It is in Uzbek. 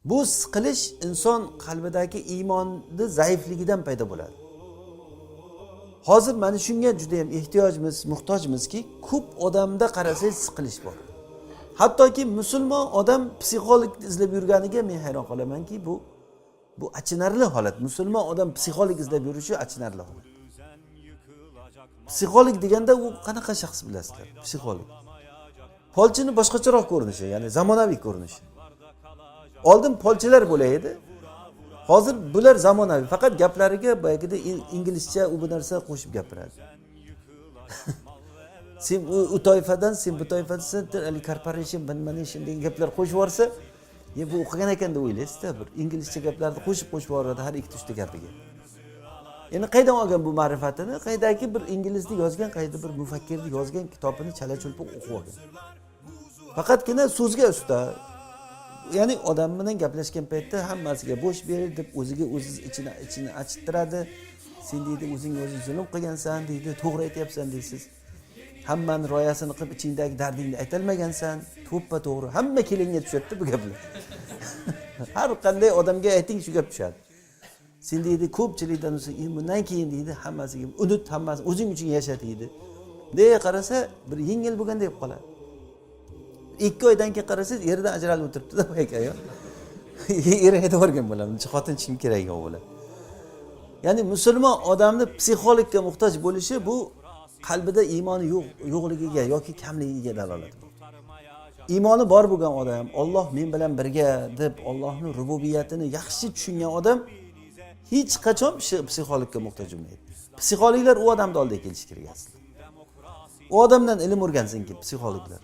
Bu siqilish inson qalbidagi iymonni zaifligidan paydo bo'ladi. Hozir mana shunga juda yam ehtiyojmiz, muhtojmizki, ko'p odamda qarasangiz siqilish bor. Hattoki musulmon odam psixolog izlab yurganiga men hayron qolamanki, bu achinarli holat. Musulmon odam psixolog izlab yurishi achinarli holat. Psixolog deganda u qanaqa shaxs bilasizlar? Psixolog folchini boshqacharoq ko'rinishi, ya'ni zamonaviy ko'rinishi. Oldin folchilar bo'lar edi, hozir bular zamonaviy, faqat gaplariga boyagida inglizcha u bu narsa qo'shib gapiradi. Sen u toifadan, sen bu toifadan, haligi corporation bilmanation degan gaplar qo'shib yuborsa, e bu o'qigan ekan deb o'ylaysizda, bir inglizcha gaplarni qo'shib qo'shib yuboradi har ikkita uchta gapiga. Endi qayerdan olgan bu ma'rifatini? Qaydaki bir inglizni yozgan, qayerda bir mufakkirni yozgan kitobini chala chulpa o'qib olgan. Faqatgina so'zga usta, ya'ni odam bilan gaplashgan paytda hammasiga bo'sh ber deb o'ziga o'zi ichini achittiradi. Sen deydi, o'zingga o'zing zulm qilgansan deydi, to'g'ri aytyapsan deysiz. Hammani rioyasini qilib ichingdagi dardingni aytolmagansan, to'ppa to'g'ri. Hamma kelinga tushadida bu gaplar. Har qanday odamga ayting, shu gap tushadi. Sen deydi, ko'pchilikdan bundan keyin deydi, hammasiga unut, hammasi o'zing uchun yasha deydi. Bunday qarasa bir yengil bo'lganday bo'lib qoladi. 2 oydan keyin qarasangiz eridan ajralib o'tiribdida boyagi ayol. Eri aytib yuborgan bo'ladi, buncha xotin hech kim keragi yo'q bo'ladi. Ya'ni musulmon odamni psixologga muhtoj bo'lishi bu qalbida iymoni yo'qligiga yoki kamligiga dalolat. Iymoni bor bo'lgan odam, Olloh men bilan birga deb Ollohni rububiyatini yaxshi tushungan odam hech qachon psixologga muhtoj bo'lmaydi. Psixologlar u odamni oldiga kelishi kerak aslida. U odamdan ilm o'rgansin ki psixologlar.